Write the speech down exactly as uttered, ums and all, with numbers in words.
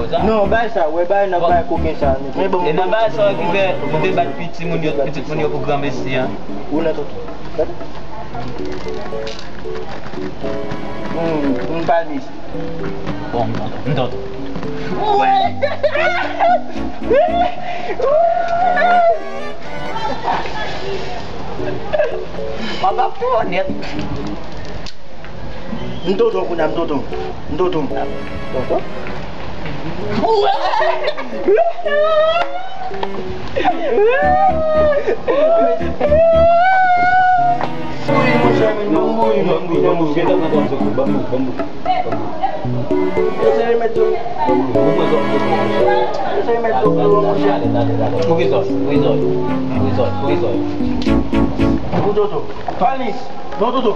koze a. Non, bay sa, wè, bay nan, bay koken sa. Men bon, e nan bay sa ki fè nou te bat pitit moun yo, pitit moun yo pou granmesi an. Ou nan tonton. Hmm, hmm, palmis. Bon, m tonton, m tonton. Papa fò nèt. M tonton kounye a, m tonton. M tonton. Tonton? Wi, monchè, men ban m bouyi, ban m bouyi, ban m bouyi. Ban m bouyi, ban m bouyi. Eseye met dlo. Eseye met dlo pou yo, monchè. Poukisa? Poukisa? Poukisa? Poukisa? Pou Toto. Palmis. Bon, Toto.